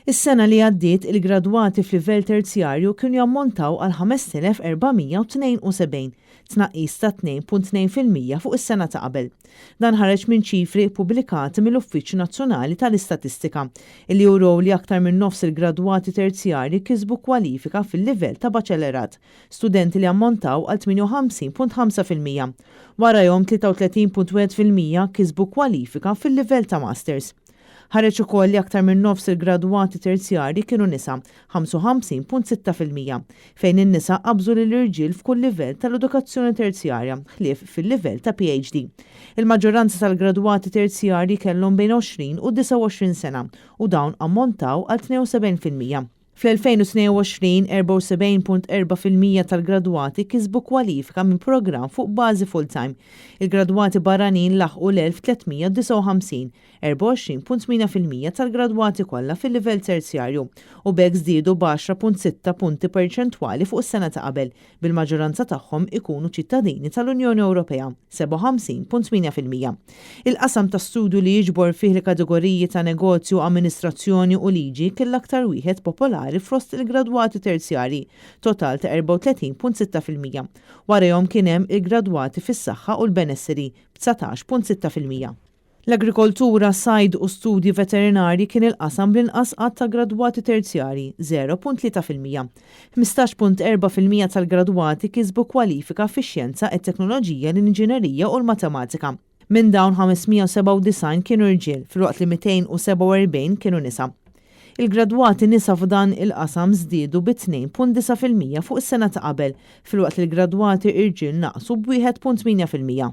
Is-sena li għaddiet, il-gradwati f'livell terzjarju kienu jammontaw għal 5,472, tnaqqis ta' 2.2% fuq is-sena ta' qabel. Dan ħareġ minn ċifri ppubblikati mill-Uffiċċju Nazzjonali tal-Istatistika, illi urew li aktar minn nofs il-gradwati terzjarji kisbu kwalifika fil-livell ta' baċellerat, studenti li ammontaw għal 58.5%. Warajhom 33.1% kisbu kwalifika fil-livell ta' masters. Ħareġ ukoll li aktar minn nofs il-gradwati terzjarji kienu nisa, 55.6%, fejn in-nisa qabżu lill-irġiel f'kull livell tal-edukazzjoni terzjarja, ħlief fil-livell ta' PhD. Il-maġġoranza tal-gradwati terzjarji kellhom bejn 20 u 29 sena u dawn ammontaw għal 72%. Fl-2022, 74.4% tal-gradwati kisbu kwalifika minn programm fuq bażi full-time. Il-gradwati barranin laħqu l-1,359, 24.8% tal-gradwati kollha fil-livell terzjarju, u b'hekk żdiedu b'10.6 punti perċentwali fuq is-sena ta' qabel, bil-maġġoranza tagħhom ikunu ċittadini tal-Unjoni Ewropea, 57.8%. Il-qasam ta' studju li jiġbor fih il-kategoriji ta' negozju, amministrazzjoni u liġi kien l-aktar wieħed popolari fost il-gradwati terzjarji, total ta' 34.6%. Warajhom kien hemm il-gradwati fis-saħħa u l-benesseri, b'19.6%. L-agrikoltura, sajd u studji veterinarji kien il-qasam bl-inqas għadd ta' gradwati terzjarji, 0.3%. 15.4% tal-gradwati kisbu kwalifika fix-xjenza, it-teknoloġija, l-inġinerija u l-matematika. Minn dawn 597 kienu rġiel, filwaqt li 247 kienu nisa. Il-gradwati nisa f'dan il-qasam żdiedu bi 2.9% fuq is-sena ta' qabel, filwaqt li l-gradwati irġiel naqsu b'1.8%.